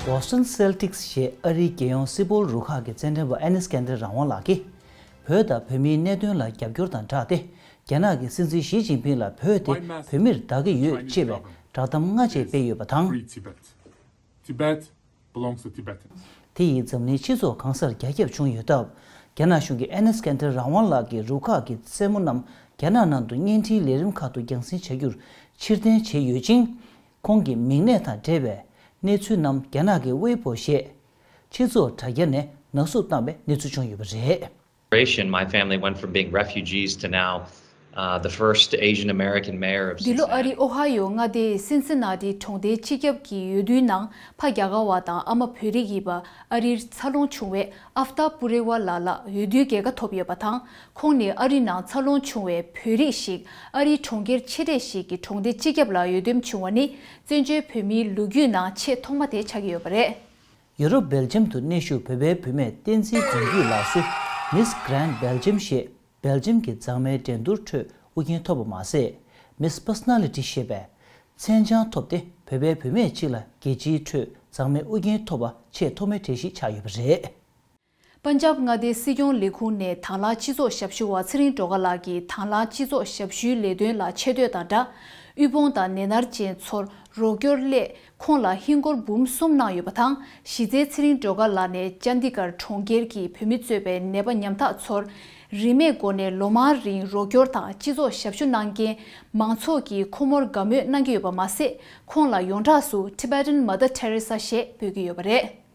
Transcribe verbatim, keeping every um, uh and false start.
Boston Celtics ཞེས་ཨ་རིའི་རྒྱལ་ཡོངས་སིལ་སྤོལ་རུ་ཁག་གི་རྩེད་འགྲན་པ་ཨེ་ནིས་ཀེན་དར་རང་དབང་ལགས་ཀྱིས། བོད་དང་བོད་མིའི་གནད་དོན་ལ་རྒྱབ་སྐྱོར་དང་སྦྲགས་ཏེ། རྒྱ་ནག་གི་སྲིད་འཛིན་ཞི་ཅིན་ཕིང་ལ་བོད་དེ་བོད་མིར་བདག་གི་ཡོད་ཅེས་པའི་བསྒྲགས་གཏམ་སྔ་རྗེས་སྤེལ་ཡོད་པ་དང་། Free Tibet. Tibet belongs to Tibetans. དེ་ཡིས་འཛམ་གླིང་སྤྱི་ཚོགས་གང་སར་རྒྱ་ཁྱབ་བྱུང་ཡོད་སྟབས། རྒྱ་ནག་གཞུང་གིས་ཨེ་ནིས་ཀེན་དར་རང་དབང་ལགས་ཀྱི་རུ་ཁག་གི་རྩེད་མོ་རྣམས་རྒྱ་ནག་ནང་དུ་བརྙན་འཕྲིན་ལས་རིམ་ཁག་ཏུ་རྒྱང་སྲིང་བྱ་རྒྱུར་ཕྱིར་འཐེན་བྱས་ཡོད་ཅིང་། ཁོང་གི་མིང་གནས་དང་འབྲེལ་བའི་གནས་ཚུལ་རྣམས་རྒྱ་ནག་གི་ཝེ་པོ་ཞེས་སྤྱི་ཚོགས་དྲ་རྒྱ་ནས་ནག་བསུབ་བཏང་བའི་གནས་ཚུལ་བྱུང་ཡོད་པ་རེད། Generation, my family went from being refugees to now, uh, the first Asian American mayor of འདི་ལོ་ཨ་རིའི་Cincinnati. ཨོ་ཧ་ཡོ་མངའ་སྡེའི་སིན་སི་ན་ཏི་གྲོང་སྡེའི་སྤྱི་ཁྱབ་ཀྱི་འོས་བསྡུའི་ནང་ཕ་རྒྱ་གར་བ་དང་ཨ་མ་བོད་རིགས་ཡིན་པ་ཨ་རིར་འཚར་ལོངས་བྱུང་བའི་ཨབ་ཏཱ་པུ་རེ་ཝ་ལ་ལགས་འོས་བསྡུའི་རྒྱལ་ཁ་ཐོབ་ཡོད་པ་དང་། ཁོང་ནི་ཨ་རི་ནང་འཚར་ལོངས་བྱུང་བའི་བོད་རིགས་ཤིག་ཨ་རིའི་གྲོང་ཁྱེར་ཆེ་གྲས་ཤིག་གི་གྲོང་སྡེ་སྤྱི་ཁྱབ་ལ་འོས་འདེམས་བྱུང་བ་ནི་བཙན་བྱོལ་བོད་མིའི་ལོ་རྒྱུས་ནང་ཆེས་ཐོག་མ་དེ་ཆགས་ཀྱི་ཡོད་པ་རེད། ཡུ་རོབ་སྦེལ་ཇམ་དུ་གནས་བཞུགས་བོད་པའི་བུད་མེད་བསྟན་འཛིན་དོན་རྒྱུད་ལགས་སུ། Miss Grand Belgium ཞེས་སྦེལ་ཇམ་གྱི་མཛངས་མའི་འགྲན་བསྡུར་ཁྲོད་དབུ་འགན་ཐོབ་པ་མ་ཟད། Miss Personality ཞེས་པའི་མཚན་བྱང་ཐོབ་སྟེ། བོད་པའི་བུད་མེད་ཅིག་ལ་རྒྱལ་སྤྱིའི་ཁྲོད་མཛངས་མའི་དབུ་འགན་ཐོབ་པ་ཆེས་ཐོག་མའི་གྲས་ཤིག་ཆགས་ཡོད་པ་རེད། པན་ཇབ་མངའ་སྡེའི་སྲིད་སྐྱོང་ལས་ཁུངས་ནས་དང་བླངས་སྤྱི་ཚོགས་ཞབས་ཞུ་བ་ཚེ་རིང་སྒྲོལ་དཀར་ལགས་ཀྱིས་དང་བླངས་སྤྱི་ཚོགས་ཞབས་ཞུའི་ལས་དོན་ལ་ཆེ་བསྟོད་དང་སྦྲགས། དབུལ་ཕོངས་དང་ནད་མནར་ཅན་ཚོར་རོགས་སྐྱོར་སླད་ཁོང་ལ་ཧིན་སྒོར་འབུམ་གསུམ་གནང་ཡོད་པ་དང་། གཞི་རྩའི་ཚེ་རིང་སྒྲོལ་དཀར་ལགས་ནས་ཅན་དི་གར་གྲོང་ཁྱེར་གྱི་བོད་མི་གཙོས་པའི་ནད་པ་ཉམ་ཐག་ཚོར་རིན་མེད་སྒོ་ནས་ལོ་མང་རིང་རོགས་སྐྱོར་དང་སྤྱི་ཚོགས་ཞབས་ཞུ་གནང་མཁན་མང་ཚོགས་ཀྱིས་ཁོ་མོར་དགའ་མོས་གནང་གི་ཡོད་པ་མ་ཟད། ཁོང་ལ་ཡོངས་གྲགས་སུ་Tibetan Mother Teresa ཞེས་འབོད་ཀྱི་ཡོད་པ་རེད།